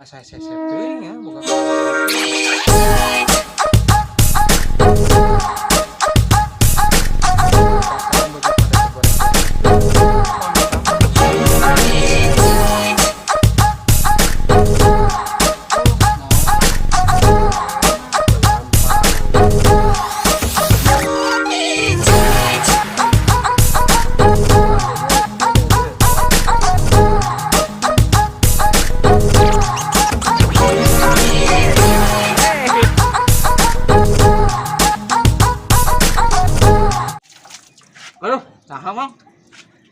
Asa hese teuing ya boga. Aduh, saha, Mang?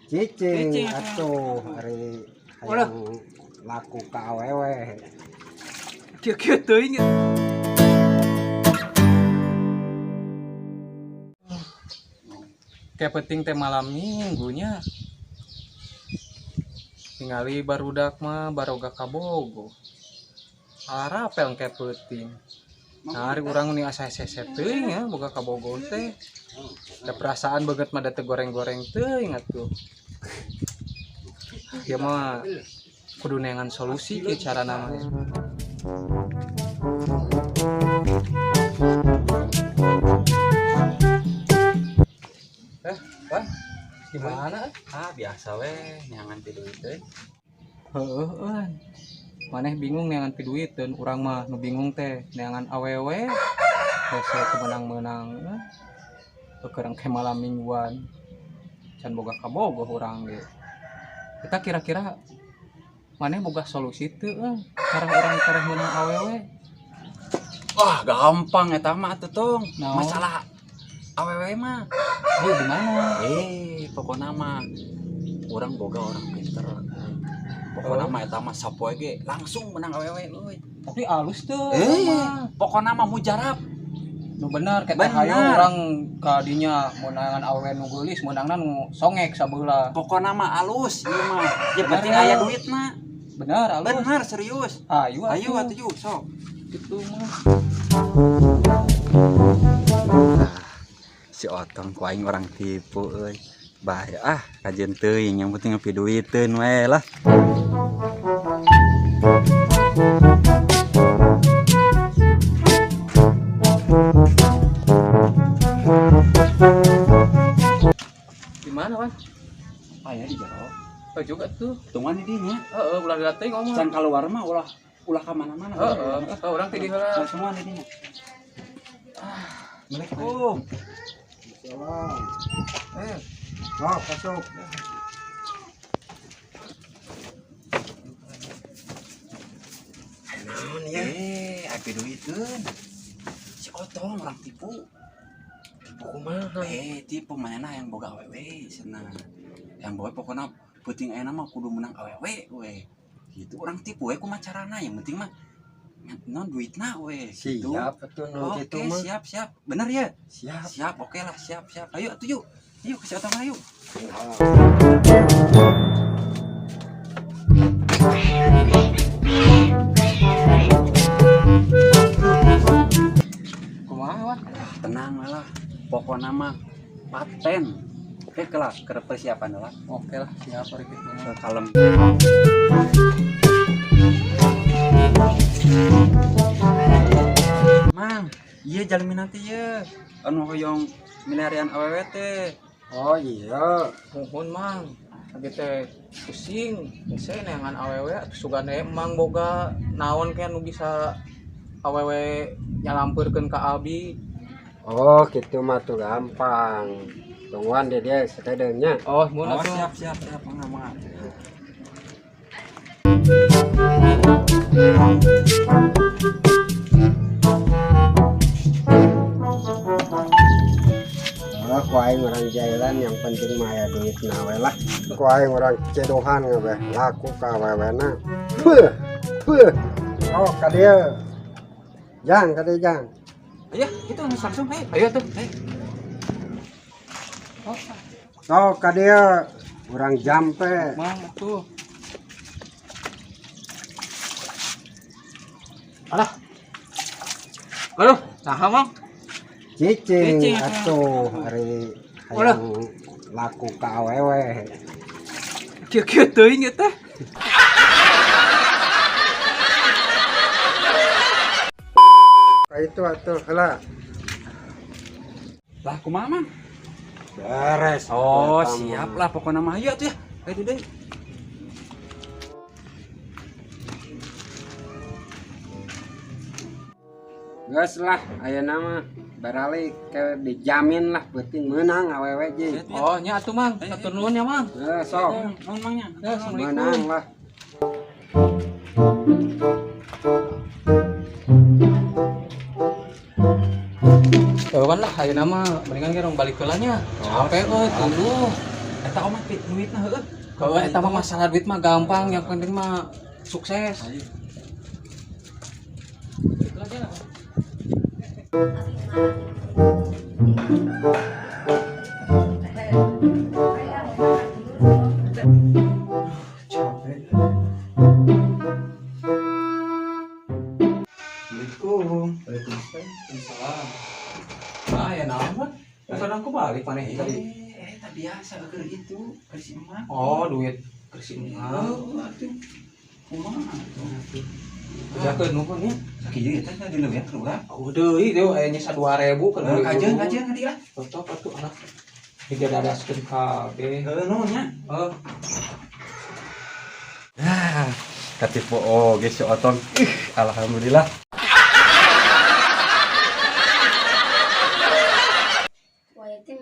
Cicing. Cicing. Atuh ari Waduh. hayang laku ka awewe. Kieu-kieu teuing ya. Kayak penting teh malam minggunya. Tingali barudak mah baroga kabogo. Alarapel kayak peuting. Nah, ari urang nih asa hese teuing ya boga kabogo teh. Da perasaan beungeut mah da teu goreng-goreng teuing atuh. Ieu mah kudu neangan solusi ke cara namanya. Eh, Wan, gimana? Ah, biasa weh, neangan piduit teh. Heeh, euy. Maneh bingung neangan piduiteun, urang mah nu bingung teh neangan awewe. Hese teu meunang-meunang. Keur ke malam mingguan. Can boga kabogoh urang ge. Kita kira-kira maneh boga solusi teu euy cara urang tereh meunang awewe? Wah, gampang eta mah atuh, Tong. Naon? Masalah awewe mah. Eh, gimana? Eh, pokokna mah urang boga orang pinter. Pokokna Oh. mah eta mah sapoe ge langsung menang awewe euy. Tapi alus tuh. Eh, pokokna mah mujarab. Nu bener kita Bener. hayo urang ka dinya meunangan awewe nu geulis, meunangna nu songek sabeula. Pokokna mah alus ieu mah. Ya Bener, penting ya. aya duitna. Bener alus. Bener, serius. Ayo. Ayo atuh yuk, sok. Gitu mah. Si Otong ku aing orang tipu euy. Bahaya ah, kajian teuing yang penting piduiteun we lah. Di mana, Wan? Aya di jero. Oh, juga tuh. Tungguan di dinya. Heeh, ulah dilatih ngomong. Can keluar mah ulah ulah ka mana-mana. Heeh, heeh, urang ti di heula. Semua di dinya. Assalamualaikum. Salam. Eh, Sok masuk. Naon ya? Eh, aya duiteun. Si Otong orang tipu. Tipu kumaha? Eh, tipu manehna yang boga awewe cenah. Yang boga pokokna penting ayeuna mah kudu menang awewe we. Gitu orang tipu we kumaha carana yang penting mah non duitna we gitu. Siap atuh nu Oke, kitu mah. siap, siap. Bener ya? Siap. Siap, oke lah, siap, siap. Ayo atuh yuk. Yuk ke si Otong ayo. Kumaha, Wan? Tenang lah. Pokokna mah paten. Oke lah, ke persiapan lah. Oke lah, siap ari kitu mah. Kalem. Mang, iya jalmi nanti ya. Anu hoyong milarian awewe teh. Oh iya. Muhun, Mang. Lagi teh pusing, hese neangan awewe atuh sugane emang boga naon ke nu bisa awewe nyalampeurkeun ka abi. Oh gitu mah tuh gampang. Tungguan deh dia sakedeung nya. Oh, mun Oh, atuh. siap, siap, siap. Mangga, mangga. Oh, ku aing orang jailan yang penting mah aya duitna we lah. Ku aing orang cedohan we laku ka awewena. Beuh. Beuh. Oh, ka dieu. Jang, ka dieu jang. Ayo, itu langsung, ayo. Ayo tuh. Ayo. Sok ka dieu. Urang jampe. Mang atuh. Alah. Aduh, saha, Mang? Cicing. Cicing. Atuh ari Waduh. hayang laku ka awewe. Kieu-kieu teuing ieu teh. Ka itu atuh heula. Lah kumaha, Mang? Beres. Oh, Eta mah. Siap lah pokoknya mah. Ayo atuh ya. Ayo deui. Geus lah, ayeuna mah baralik ke dijamin lah penting menang awewe ji. Oh, nya atuh, Mang. Hatur nuhun ya, Mang. Heuh, sok. Naon, Mang, nya? Ya, Assalamualaikum. Menang lah. Kawan lah, ayeuna mah mendingan ge urang balik heula nya. Capek euy, tunduh. Eta omat duitna heueuh. Kalau eta mah masalah duit mah gampang, yang penting mah sukses. Ayo. Itu aja. Capek. Assalamualaikum. Waalaikumsalam. Ah, ya naon? Bukan aku balik maneh tadi. Eh, eta biasa keur itu, keur si emak. Oh, duit keur si emak. Oh, atuh. Kumaha atuh? Jakeun nuhun ya. Sakieu eta teh dileuwean keur urang. Oh, deui deui aya nyesa 2000 keur meuli Kajeun udud. Kajeun hadi lah. Tetep atuh anak digadadaskeun kabeh. Heueuh, nuhun nya. Heuh. Ah, katipu oge si Otong. Ih, alhamdulillah. ويتم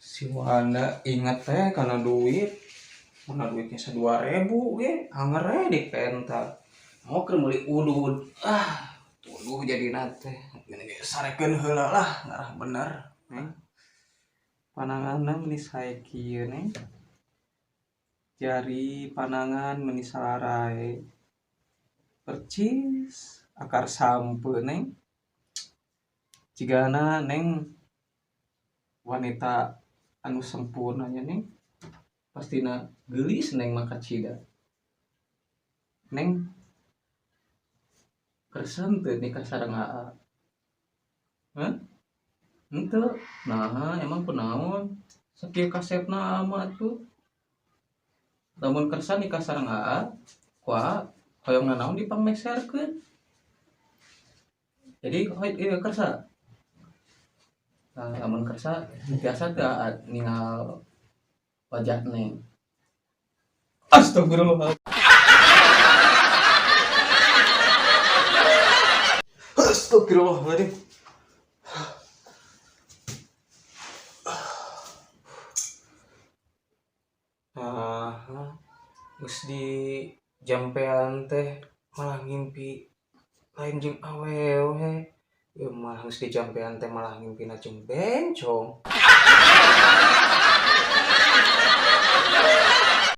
Si Wanda inget teh karena duit, mana duitnya 2000 ge anger we dipenta mau keur meuli udud, ah tuduh jadi teh mending ge sarekeun heula lah, ngarah bener. Neng, pananganna meni sae kieu, Neng, jari panangan meni salarae percis akar sampeu, Neng, jigana Neng wanita anu sempurna nya, Neng, pastina geulis Neng mah kacida. Neng kersa teu nikah sareng Aa? Hah? Henteu? Naha emang kunaon sakieu kasepna Aa mah atuh? Lamun kersa nikah sareng Aa ku Aa hoyong nanaon dipangmeserkeun. Jadi ieu kersa. Nah, lamun kersa biasa teu Aa ningal wajah Neng? Astagfirullah. Astagfirullahaladzim. Nah, geus di jampean teh malah ngimpi lain jeung awewe. Ieu mah geus di jampean teh malah ngimpina jeung bencong.